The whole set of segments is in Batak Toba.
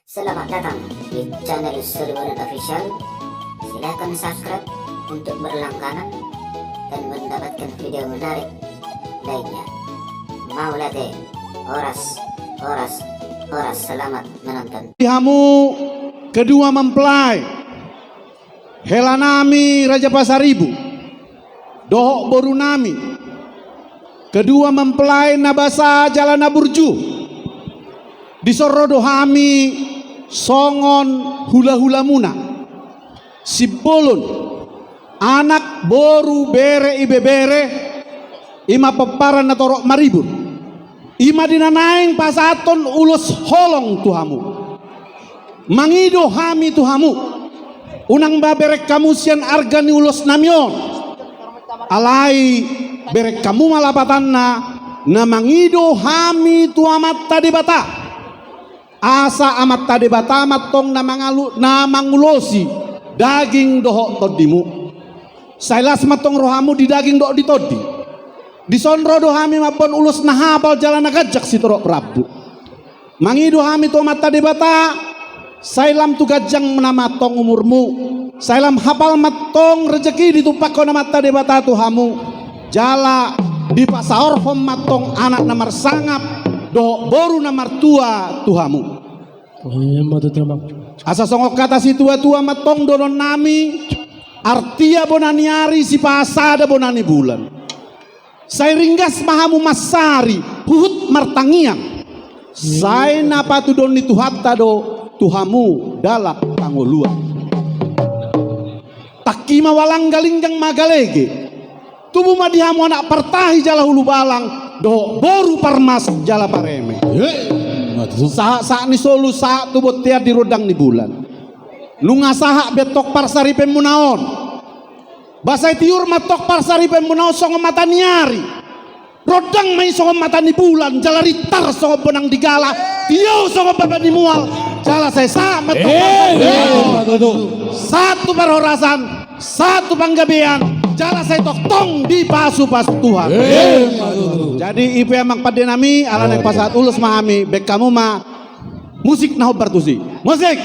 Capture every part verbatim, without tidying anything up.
Selamat datang di channel Soribonan Official. Silakan subscribe untuk berlangganan dan mendapatkan video menarik lainnya. Mauliate, horas, horas, horas, selamat menonton. Di hamu kedua mempelai, hela nami Raja Pasaribu dohot boru nami, kedua mempelai na basa jala na burju. Dison ro do hami songon hulahulamuna, simbolon anak, boru, bere, ibebere, i ma pomparan na torop maribur. I ma di na naeng pasahathon ulos holong tu hamu. Mangido hami tu hamu, unang ba bereng hamu sian arga ni ulos nami on. Alai bereng hamu ma lapatanna, na mangido hami tu Amanta Debata, asa Amanta Debata ma antong na mangalu-, na mangulosi daging dohot tondimu. Sai las ma antong rohamu di daging dohot di tondi. Dison ro do hami mamboan ulos na hapal jala na ganjang sitorop rambu. Mangido hami tu Amanta Debata, sai lam tu ganjang nama antong umurmu, sai lam hapal ma antong rejeki ditumpakhon Amanta Debata tu hamu, jala dipasaorhon ma antong anak na marsangap dohot boru na martua tu hamu. Asa songon hata situatua ma antong dohonon nami, artia bona ni ari, sipasada bona ni bulan. Sai ringgas ma hamu mansari huhut martangiang. Sai na patuduhon ni Tuhanta do tu hamu dalan pangoluan. Tangki ma walang, galinggang ma galege. Tubu ma di hamu anak partahi jala hulubalang, dohot boru parmas jala pareme. Sahat-sahat ni solu sahat tu bontean di rondang ni bulan. Nunga sahat be antong parsaripenmuna on. Ba sai tiur ma antong parsaripenmuna on songon mata ni ari. Rondang ma i songon mata ni bulan, jala rintar songon bonang di gala, tio songon baba ni mual, jala sai sahat ma antong. Eh, eh, betul. Sahat tu parhorasan, sahat tu panggabean, jala sai tongtong dipasupasu Tuhan. Eh, betul. Jadi i pe amang pande nami, ala naeng pasahat ulos ma hami, baen hamu ma musik na hombar tusi. Musik!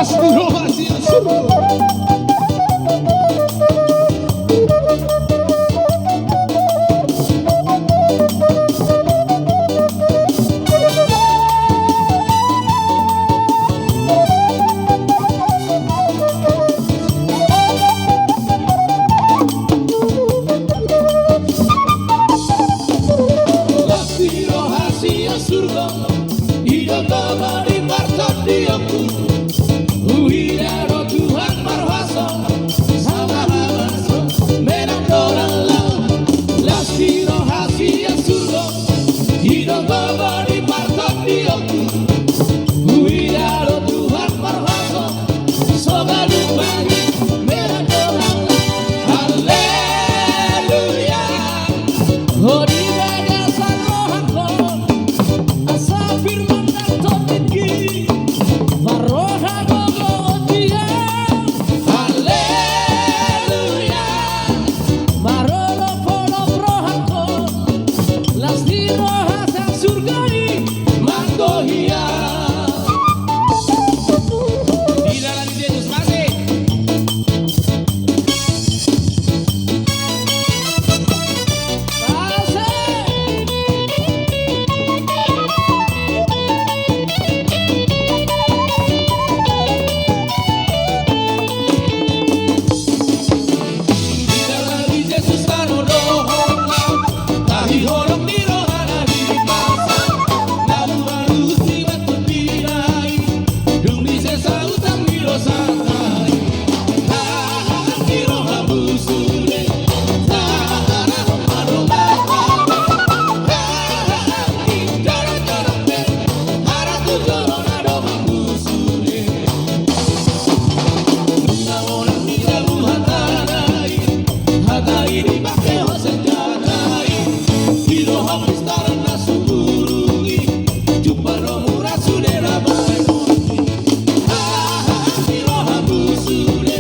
Las ni roha sian surgo, i do gogo ni partondionku. Huida do Tuhan marhuaso, sabar habaso, menang do na laho. Las ni roha sian surgo, i do gogo ni partondionku. Huida do Tuhan marhuaso, so ganup bagi merah dohot. Haleluya. Ho di bagasan rohangku, asa pir mandok tondingki, marroha gogo dia. Haleluya. Marolopolop rohangku, las ni roha sian surgo i manggohi au. Di dalan Jesus, masih. Masih. Di dalan ni Jesus tano do ho, tahi holong ni rohana di basa, na luarus di batu pinai, dung disesa utang ni dosanta i. Tahan ni roha musule, tahan ma dongan. Tahan ni joro-joro pe, hara tu joro na dongan musule. Nunga monang di jabu hatana i, hata i dipangke ho senjata i, di roha pistaran na sumurung i, jumpang do mura sude na baen. Aha di roha musule,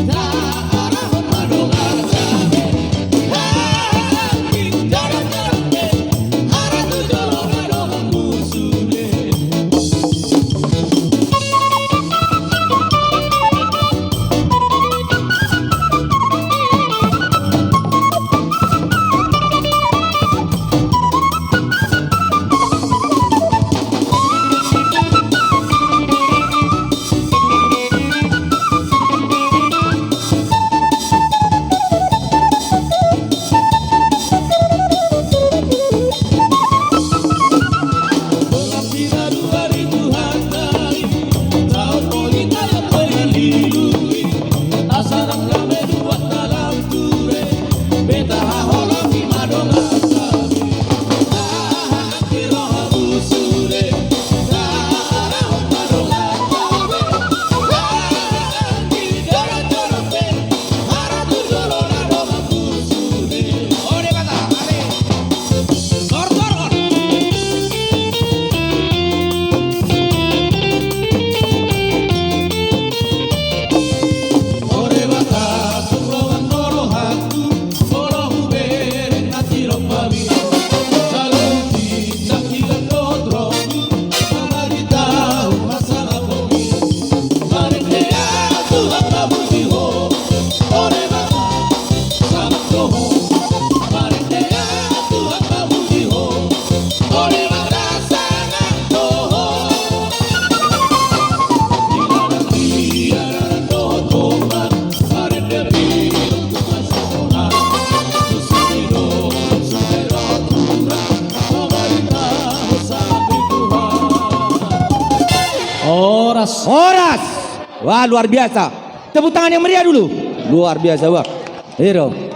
tahan ma dongan nami. Aha di joro-joro pe, hara tu joro na dongan musule. Horas. Horas. Wah, luar biasa. Tepuk tangan yang meriah dulu. Luar biasa, wah. Iro.